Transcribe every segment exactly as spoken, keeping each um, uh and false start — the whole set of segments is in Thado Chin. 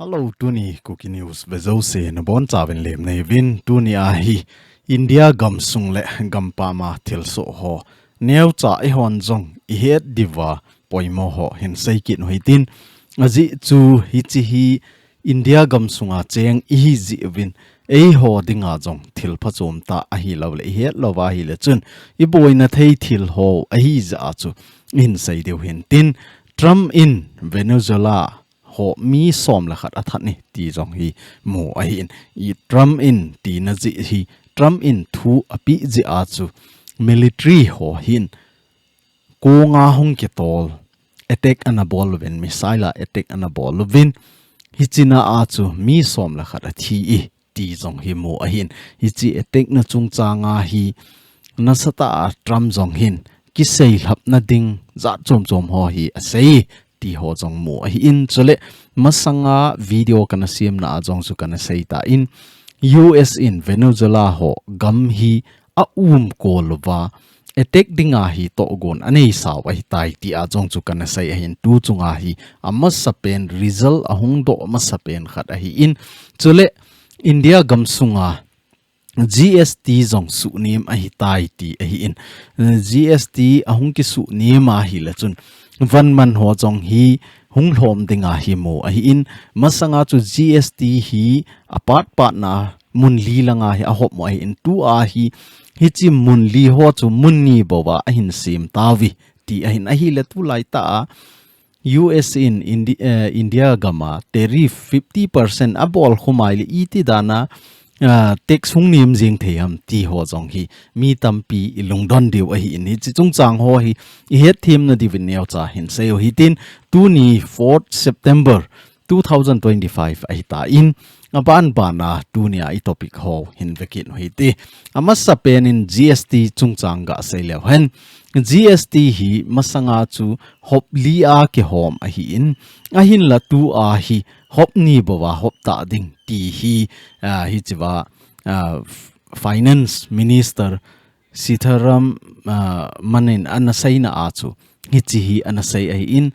Hello, tuni Kuki News vejouse nabonchauvin lemna neiyuvin. Tuni ahi India gamsung le gampam a thilsoh ho neocha eihon jong ihet diuva poimo ho hin seikit u hitin. Ajeh chu hiche hi India gamsunga cheng ihi jeh uvin eiho dinga jong thil phachom tah ahilouleh ihet louva ahile chun iboina thei thil ho ahi jeh a chu ihin sei diu hintin. Trump in Venezuela ho mi som le khat athat e ti jong hi mu ahin. I Trump in tina jeh hi, Trump in thu apeh jeh a chu military ho hin konga hung kitol attack ana bol uvin, missile a attack ana bol uvin, hichea chu mi som le khat athi e ti jong hi mu ahin. Hiche attack na chungchanga hi nasatah a Trump jong hin kiseilhapna ding jat chom chom ho hi asei ti ho jong mu ahin. Chule masanga video kana semna a jong chu kana seitan, U S in Venezuela ho gam hi aumkol uva attack dinga hi tohgon aneisau ahitai tia jong chu kana sei ahin. Tu chunga hi amasapen result ahung doh masapen khat ahin. Chule India gamsunga G S T jong suhnem ahitai ti ahin. G S T ahung kisuhnem ahile chun vanman ho jong hi hung lhom dinga hi mu ahin. Masanga chu G S T hi apatpatna mun li langa hi ahop mo ahin. Tua hi hiche mun li ho chu mun ni bouva ahin sem tauve ti ahin. Ahile tulaitah a U S in Indi-, eh, India gama tariff fifty percent abol khum ahile iti dana, ah, tax hung nem jeng thei ham ti ho jong hi mi tampi ilungdon diu ahin. Hiche chungchang ho hi ihetthemna diuvin neocha hin sei u hitin. Tuni fourth September two thousand twenty-five ahitan, abanbana tunia i topic ho hin vekit u hite. Amasapen in G S T chungchang gasei leu hen. G S T hi masanga chu hop li a kihom ahin, ahinla tua hi hop ni bouva hop ta ding ti hi, ah, hichea, ah, Finance Minister Sitharaman, ah, manin ana seina a chu hiche hi ana sei ahin.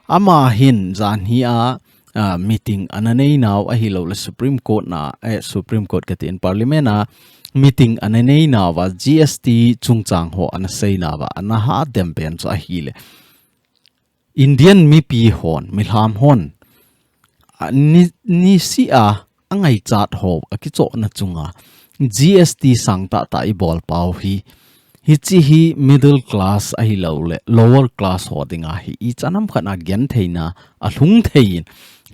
Ama hin janhi a, ah, meeting ana neinau ahilouleh Supreme Court na, eh, Supreme Court katin Parliament a meeting ana neinauva G S T chungchang ho ana seinauva ana hadem pen chu ahile Indian mipi hon, milham hon, a, ni, niseh a, angaichat ho akichohna chunga G S T sang tahtah ibol pau hi, hiche hi middle class ahilouleh lower class ho dinga hi ichan ham khat a gentheina alhung thei in,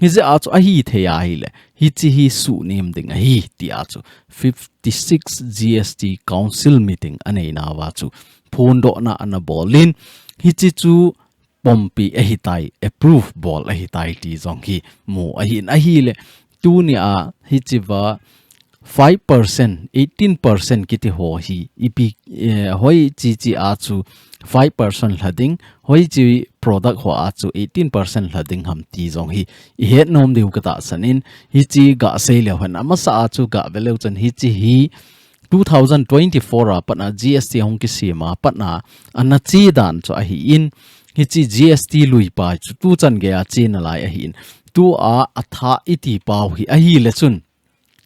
hijeh a chu ahithei ahile hiche hi suhnem ding ahi tia chu fifty-six G S T Council meeting aneinauva chu phondohna ana bolin, hiche chu pompi ahitai, approve bol ahitai ti jong hi mu ahin. Ahile tunia hichea five percent, eighteen percent kiti ho hi ipi, eh, hoiche che a chu five percent lha ding, hoiche product ho a chu eighteen percent lha ding ham ti jong hi ihet nom diu katahsan in. Hiche gasei leu hen, amasa a chu gave leu chun hiche hi two thousand twenty-four a patna G S T ahung kisem a patna ana che dan chu ahin, hiche G S T luipa chu tuchan geiya che nalai ahin. Tua atha iti pau hi ahile chun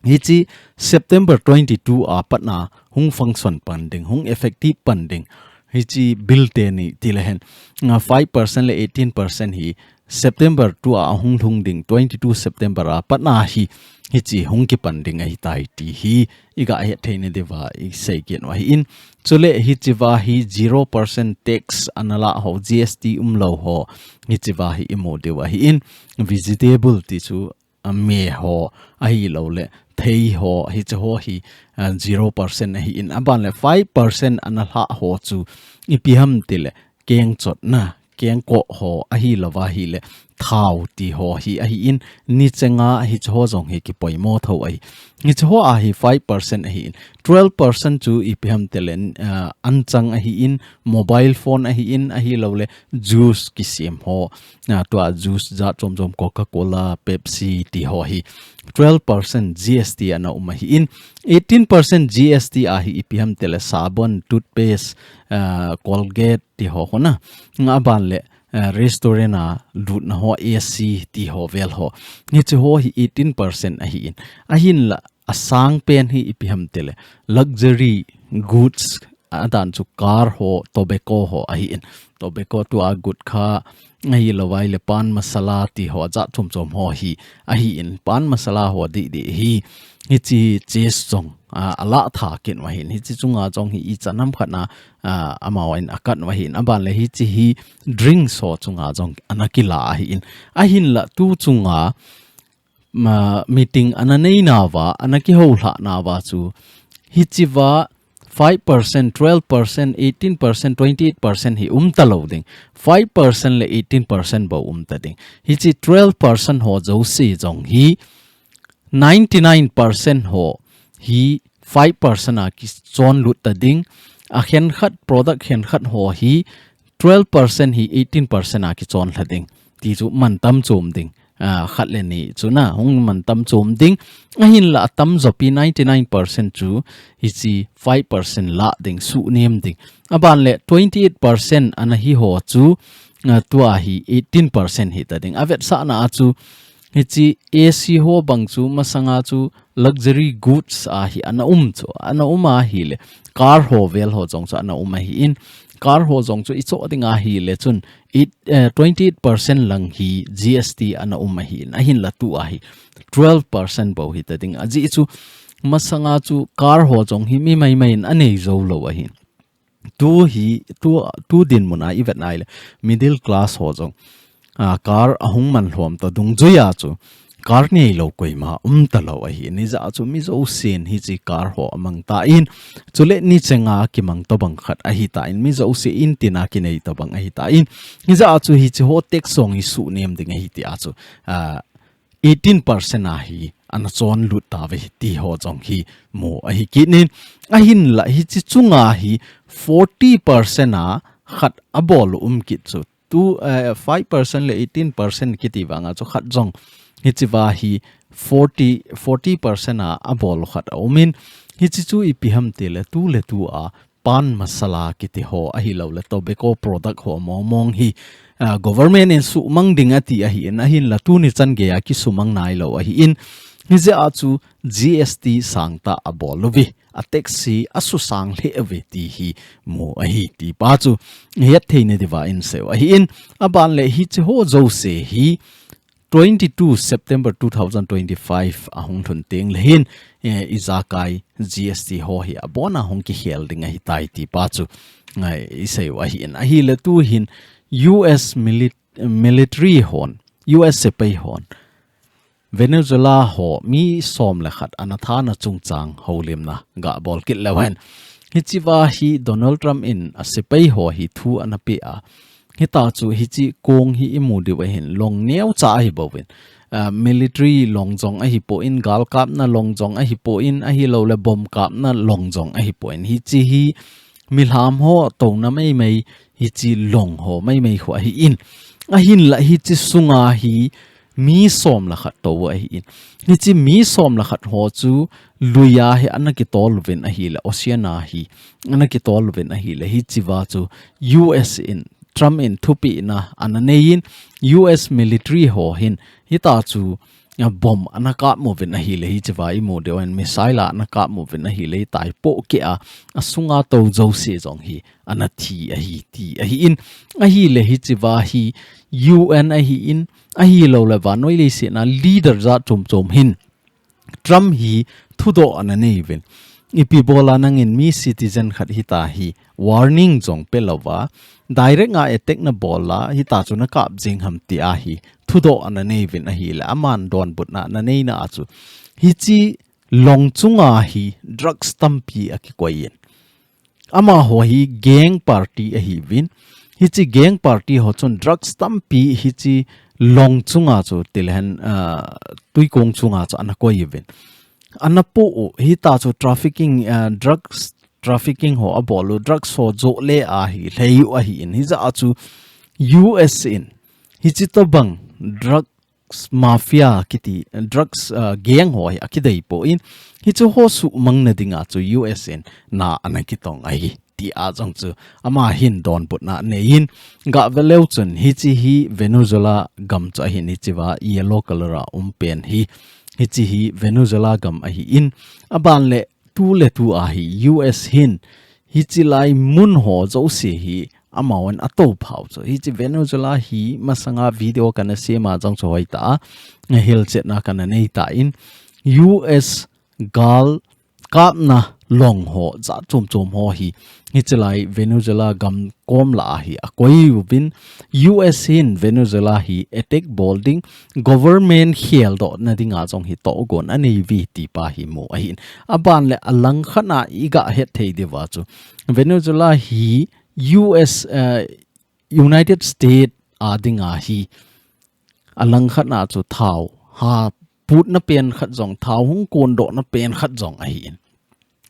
hiche September twenty-two a patna hung function pan ding, hung effective pan ding hiche bill teni tilehen, ah, five percent le eighteen percent hi September tua ahung lhung ding, twenty-two September a patna hi, hiche hung kipan ding ahitai ti hi iga hetthei nadiuva isei kit u ahin. Chule hichea hi zero percent tax ana lah ho, G S T umlou ho, hichea hi imu diu ahin. Vegetable ti chu, ah, me ho ahilouleh thei ho, hiche ho hi, ah, zero percent ahin. Abanle five percent ana lah ho chu ipi ham tile kengchotna, kengkoh ho ahilouva ahile thao ti ho hi ahin, nichenga hiche ho jong hi kipoimo tho ahi. Hiche ho a hi five percent ahin, twelve percent chu ipi ham tile, ah, anchang ahin, mobile phone ahin, ahilouleh juice kisem ho, ah, tua juice jat chom chom, Coca-Cola, Pepsi ti ho hi twelve percent G S T ana um ahin, eighteen percent G S T a hi ipi ham tile sabon, toothpaste, ah, Colgate ti ho hona. Abanle eh, restaurant a lutna ho, A C ti ho vel ho. Hichi ho hi eighteen percent ahi in. Ahinla, asang pen hi ipi ham tile. Luxury goods, adan chu car ho, tobacco ho ahi in. Tobacco tua gutkha, ahilouva ahile pan masala ti ho, jat chom chom ho hi, ahi in. Pan masala ho didi hi, hichi chase jong, a, ala tha kit u ahi in. Hichi chunga jong hi ichan ham khat na, a, amahon akat u ahi in. Aban le hichi hi drinks ho chunga jong ana kila ahi in. Ahinla tu chunga, ma, meeting ana nei nauva, ana kihoulhah nauva chu, hichiva five percent, twelve percent, eighteen percent, twenty-eight percent hi um talou ding. Five percent le eighteen percent bou um ta ding. Hichi twelve percent ho jouse jong hi, ninety-nine percent ho hi five percent a kichon lut ta ding. A khenkhat, product khenkhat ho hi twelve percent hi eighteen percent a kichon lha ding. Ti chu mantam chom ding. A, khat le ni chu na, hung mantam chom ding. Ahinla atamjo pi ninety-nine percent chu hichi five percent la ding, suhnem ding. Aban le twenty-eight percent ana hi ho chu, a, tua hi eighteen percent hi ta ding. Avetsahna a chu hichi A C ho bang chu masanga chu luxury goods a hi ana um chu, ana um ahile, car ho vel ho jong chu ana um ahi in, car ho jong chu icho ding ahile chun, it, eh, twenty-eight percent lang hi G S T ana um ahi in, ahinla tu a hi twelve percent bou hi ta ding. Ajeh chu masanga chu car ho jong hi mi maimai in anei jou lou ahi in. Tu hi, tu, tu dinmun a ivet nai le, middle class ho jong, a, car ahung man lhom ta dungjui a chu, car neilou koima um talou ahi. Hijeh a chu mi jousen hichi car ho amang tan, chule nicheng a kimang tobang khat ahi tan, mi jousen tin a kinei tobang ahi tan. Hijeh a chu hichi ho tax jong hi suhnem ding ahi ti a chu, a, eighteen percent a hi ana chon lut tauve ti ho jong hi mu ahi kit in. Ahinla hichi chunga hi forty percent a khat abol u um kit chu. Tu, eh, five percent le eighteen percent kiti vang a chu khat jong hichiva hi forty, forty percent a abol u khat aum in. Hichi chu ipi ham tile tu le tu a pan masala kiti ho ahilou le tobacco product ho mong mong hi, a, government in sumang ding ati ahi in, ahinla tuni chan gei a kisumang nailou ahi in. Hijeh a chu G S T sangtah abol uve. A tax hi asusang lheh uve ti hi mu ahi ti pa chu het thei na diuva in sei u ahi in. Aban le hichi ho jouse hi twenty-two September two thousand twenty-five ahung lhun teng le hin, eh, ijakai G S T ho hi abon a hung kikhel ding ahi tai ti pa chu, eh, isei u ahi in. Ahile tu hin U S milit-, military hon, U S sepai hon, Venezuela ho mi som le khat ana thana chungchang houlimna ga bol kit leu hen. Hichiva hi Donald Trump in a sepai ho hi thu ana pe a, hita chu hichi kong hi imu diu ahin, long neocha ahi bouvin. Ah, military long jong ahi poi, gal kapna long jong ahi poi, ahilou le bomb kapna long jong ahi poi. Hichi hi milham ho touna maimai, hichi long ho maimai ho ahi in. Ahinla hichi sunga hi mi som le khat tou ahi in. Hichi mi som le khat ho chu lui a hi ana kitol uvin ahile, ocean a hi ana kitol uvin ahile, hichiva chu U S in, Trump in thupina ana nei in, U S military ho hin hita chu, a, bomb ana kap uvin ahile, hichiva imu diu ahin, missile a ana kap uvin ahile, tai po ke a, asunga tou jouse jong hi ana thi ahi ti ahi in. Ahile hichiva hi U N ahi in, ahilou le vannoi leiset a leader jat chom chom hin Trump hi thudoh ana nei uvin. Ipi bol a nangin mi citizen khat hita hi warning jong pe louva, direct a attack na bol a, hita chu na kap jing ham ti a hi thudoh ana nei uvin ahile, aman donbutna ana neina a chu, hichi long chunga hi drugs tampi akikoi in. Amaho hi gang party ahiuvin. Hichi gang party ho chun drugs tampi hichi long chunga chu tilhen, ah, tuikong chunga chu ana koi uvin. Ana po u, hita chu trafficking, ah, drugs trafficking ho abol u, drugs ho jo le ahi, lhei u ahi in. Hijeh a chu U S in hichi tobang drug mafia kiti, drugs, ah, gang ho hi akidei poi. Hichu ho sumang na dinga chu U S in na ana kitong ahi. ti a jong chu ama hin donbutna anei in, gah ve leu chun hiche hi Venezuela gam chu ahin, hiche va yellow color a um pen hi, hiche hi Venezuela gam ahi in, aban le tu le tu a hi U S hin hiche lai mun ho jouse hi amahon ato phau chu. Hiche Venezuela hi masanga video kana sem a jong chu hoitah a hilchetna kana nei tan, U S gal kapna long ho jat chom chom ho hi hiche lai Venezuela gam kom lah a hi akoi uvin, U S hin Venezuela hi attack bol ding, government kheldoh na dinga jong hi togon anei uve ti pa hi mu ahin. Aban le alangkhat a i gah het thei diu va chu Venezuela hi U S, eh, United States a dinga hi alangkhat a chu thao ha putna pen khat jong, thao hung kondohna pen khat jong ahi in.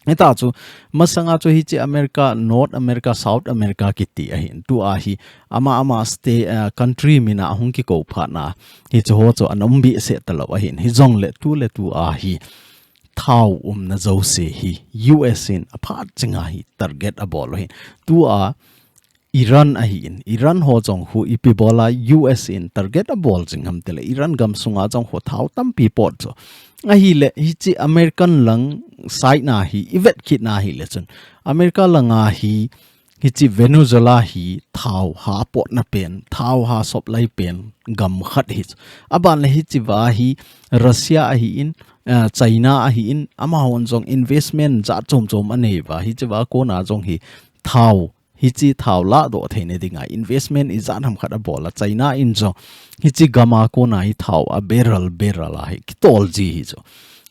Hita chu masanga chu hiche America, North America, South America kiti ahin. Tu a hi ama ama state, eh, country min a hung kiko phat na hiche ho chu ana um behseh talou ahin. Hijong le tu le tu a hi thao umna jouse hi U S in aphat chinga hi target abol u ahin. Tu a Iran ahi in, Iran ho jong khu ipi bola U S in target abol jing ham tile, Iran gam sunga jong khu thao tampi pot chu. Ahile, hiche American lang side na hi, i vet kit na hile chun. America langa hi, hiche Venezuela hi thao ha potna pen, thao ha supply pen gam khat hi chu. Aban le hiche va hi Russia ahi in, ah, China ahi in, amahon jong investment jat chom chom anei va, hiche va kona jong hi thao hiche thao lahdoh theina dinga investment ijat ham khat abol a, China in jong hiche gam a kona hi thao a barrel, barrel a hi kitol ji hi chu.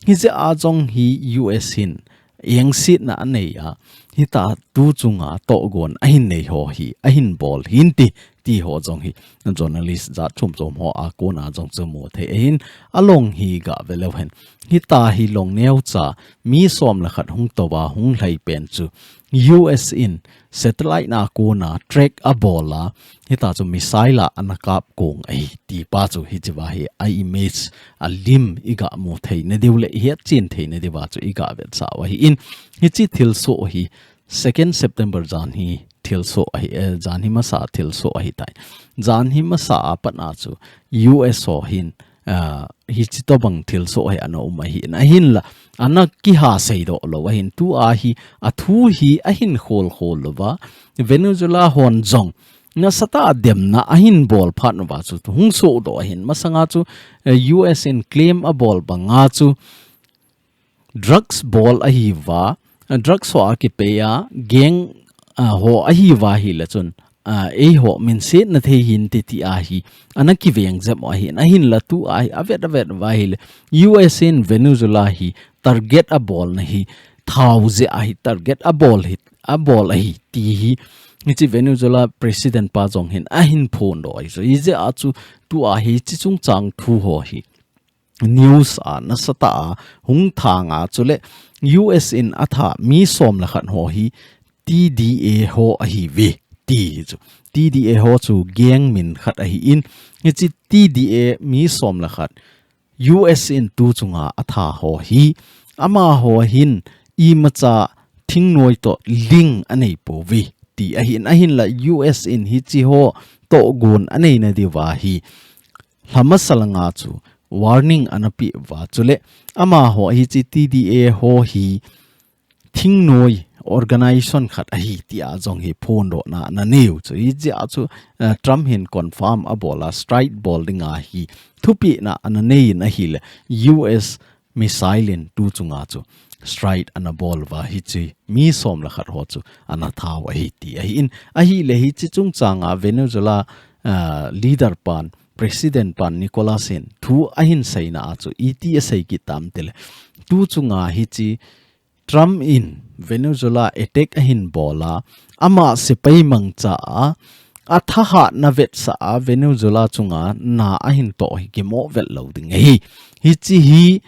Hijeh a jong hi U S hin engsetna anei a, hita tu chunga togon ahin nei ho hi, ahin bol hin ti, ti ho jong hi journalist jat chom chom ho a kona jong chu mu thei ahin, along hi gah ve leu hen. Hita hi long neocha mi som le khat hung tou a hung lhai pen chu U S in satellite na kona track abol a, hita chu missile a ana kap kong ahi ti pa chu hiche va hi a image a lim i gah mu theina diu le i hetchen theina diu va chu i gah vetsah u ahi in, hiche thilsoh hi second September jan hi thilsoh ahi, eh, jan hi masa thilsoh ahi tai. Jan hi masa a pat a chu U S ho hin, ah, hiche tobang thilsoh hi ana um ahi in, ahinla ana kiha seidoh lou ahin, tu a hi athu hi ahin khol khol lou va, Venezuela hon jong nasatah a demna ahin bol phat uva chu hung sohdoh ahin, masanga chu, eh, U S in claim abol banga chu drugs bol ahi va, drugs ho a kipei a, gang, ah, ho ahi va hile chun, ah, eiho minsetna thei hinte ti a hi ana kiveng jep u ahi in, ahinla tu a hi avet avet uva hile U S in Venezuela hi target abolna hi thao jeh a hi target abol hi, abol ahi ti hi hiche Venezuela president pa jong hin ahin phondoh ahi. So hijeh a chu tu a hiche chungchang thu ho hi news a nasatah a hung thang a, chule U S in atha mi som le khat ho hi T D A ho ahi ve ti hi chu. T D A ho chu gang min khat ahi in, hiche T D A mi som le khat U S in tu chunga atha ho hi, amaho hin imacha thingnoi toh link anei pouve ti ahi in, ahinla U S in hiche ho togon aneina diuva hi lha masa langa chu warning ana peh uva, chule amaho hiche T D A ho hi thingnoi organization khat ahi tia jong hi phondohna ana neiu chu. Hijeh a chu, eh, Trump hin confirm abol a, strike bol dinga hi thupehna ana nei in ahile, U S missile in tu chunga chu strike ana bol uva, hiche mi som le khat ho chu ana thau ahi ti ahi in, ahile hiche chungchanga Venezuela, ah, leader pan, president pan Nicolas hin thu ahin seina a chu iti asei kit tam tile, tu chunga hiche Trump in Venezuela attack ahin bol a, ama sepai mangcha a, athahatna vetsah a Venezuela chunga na ahin toh hi kimo vet lou ding ahi. Hiche hi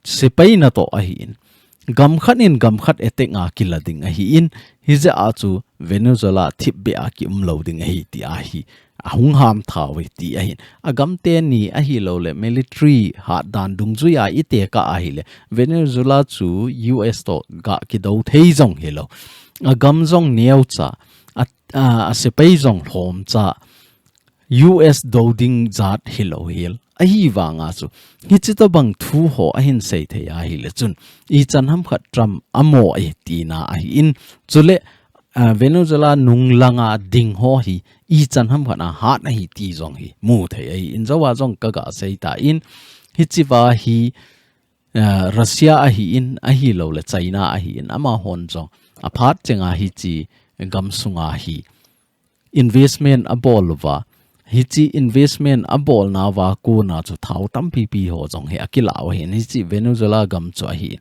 sepai natoh ahi in, gam khat in gam khat attack a kila ding ahi in, hijeh a chu Venezuela thipbeh a kium lou ding ahi tia hi ahung ham thau e ti ahin. Agam teni ahilouleh military hatdan dungjuia itekah ahile, Venezuela chu U S toh gah kidou thei jong hilou. a gam jong neocha, a, a, a sepai jong lhomcha, U S do ding jat hilou hel. Ahivanga chu, hichi tobang thu ho ahin sei thei ahile chun, ichan ham khat Trump amo e tina ahin, chule, a, Venezuela nung langa ding ho hi, ichan ham khat a hat ahi ti jong hi mu thei ahin, joa jong kaga sei tan, hichiva hi, a, Russia ahin, ahilou le China ahin, amahon jong aphat chenga hichi gam sunga hi investment abol uva, hichi investment abolna uva kona chu thao tampipi ho jong hi akilah u ahin, hichi Venezuela gam chu ahin.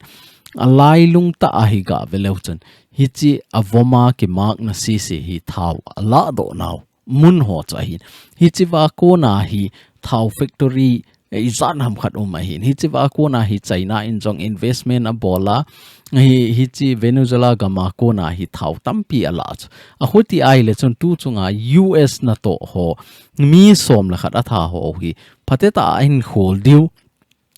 Alailung tah a hi gave leu chun, hichi avoma kimakna sese hi thao alah doh nau mun ho chu ahin. Hichiva kona hi thao factory, eh, ijat ham khat um ahin. Hichiva kona hi China in jong investment abol a, hi, hichi Venezuela gam a kona hi thao tampi alah chu. Achuti ahile chun tu chunga U S natoh ho, mi som le khat atha ho hi, phatecha ahin khol diu.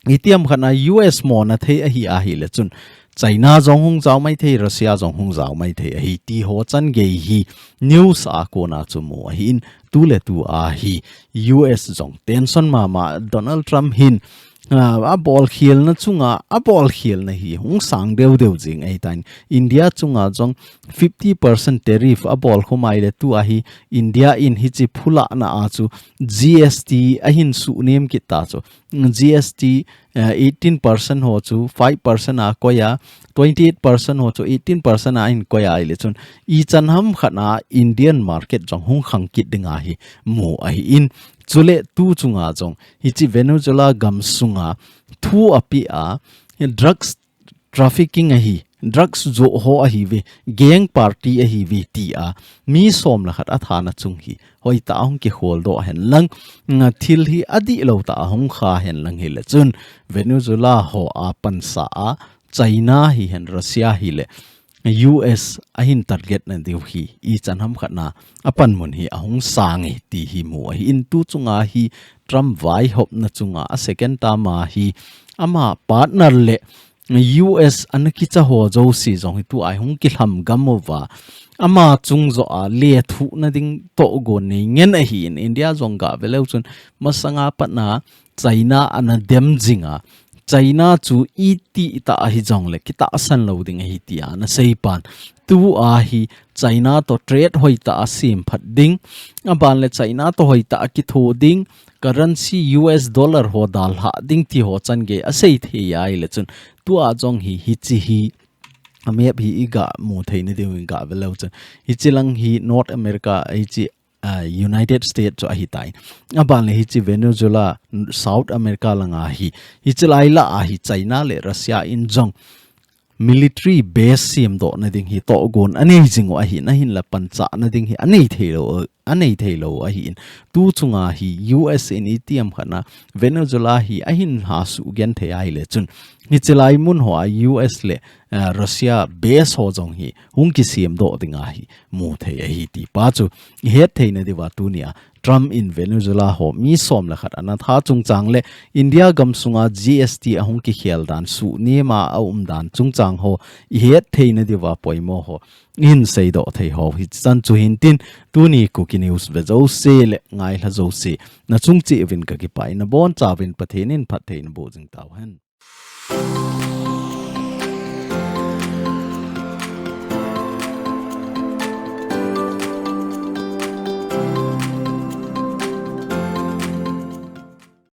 Itiham khat a U S mona thei ahi ahile chun, China jong hung jao maithei, Russia jong hung jao maithei ahi ti ho chan gei hi news a kona chu mu ahin, tuletu a hi U S jong tension mama, Donald Trump hin, a, abol khelna chunga, abol khelna hi hung sang deu deu jing ahitan, India chunga jong fifty percent tariff abol khum ahile tu a hi India in hichi phulahna a chu G S T ahin suhnem kit ta chu, G S T, eh, eighteen percent ho chu five percent a koi a, twenty-eight percent ho chu eighteen percent a ahin koi ahile chun, ichan ham khat a Indian market jong hung khang kit ding ahi mu ahin. Chule tu chunga jong, hichi Venezuela gam sunga thu api a, drugs trafficking ahi, drugs jo ho ahiuve, gang party ahiuve tia mi som le khat athana chung hi hoitah a hung kikhol doh hen lang, nga thil hi adihlou tah a hung kha hen lang hile chun, Venezuela ho a pansa a China hihen, Russia hile U S ahin target na diu hi ichan ham khat a apanmun hi ahung sang e ti hi mu ahin. Tu chunga hi Trump vaihopna chunga a second term a hi ama partner le U S ana kicha ho jouse jong hi tu a hi hung kilham gam uva, ama chung joh a lethuhna ding tohgon nei ngen ahin. India jong gave leu chun masanga pat a China ana dem jing a, China chu itih tah ahi jongle kitahsan lou ding ahi tia ana seipan. Tu a hi China toh trade hoitah a semphat ding, aban le China toh hoitah a kitho ding, currency U S dollar ho dalhah ding ti ho chan gei asei thei ahile chun, tu a jong hi hichi hi a map hi iga mu thei na diu in gave leu chun, hichi lang hi North America, hichi, ah, United States chu ahitai. Aban le hichi Venezuela, South America langa hi, hichi lai lah a hi China le Russia in jong military base semdoh na ding hi tohgon anei jing u ahin, ahinla panchah na ding hi anei theilou, anei theilou ahin. Tu chunga hi U S in itiham khat a Venezuela hi ahin hasuh genthei ahile chun, hichi lai mun ho a U S le, eh, Russia base ho jong hi hung kisemdoh ding ahi mu thei ahi ti pa chu ihet thei na diuva tunia Trump in Venezuela ho mi som le khat ana tha chungchang le India gam sunga G S T ahung kikhel dan, suhnem a aum dan chungchang ho ihet thei na diuva poimo ho ihin seidoh thei ho hichan chu hintin, tuni Kuki News ve jouse le ngailha jouse nachung cheh uvin kakipah in, nabonchauvin Pathen in phatthei naboh jing tauhen.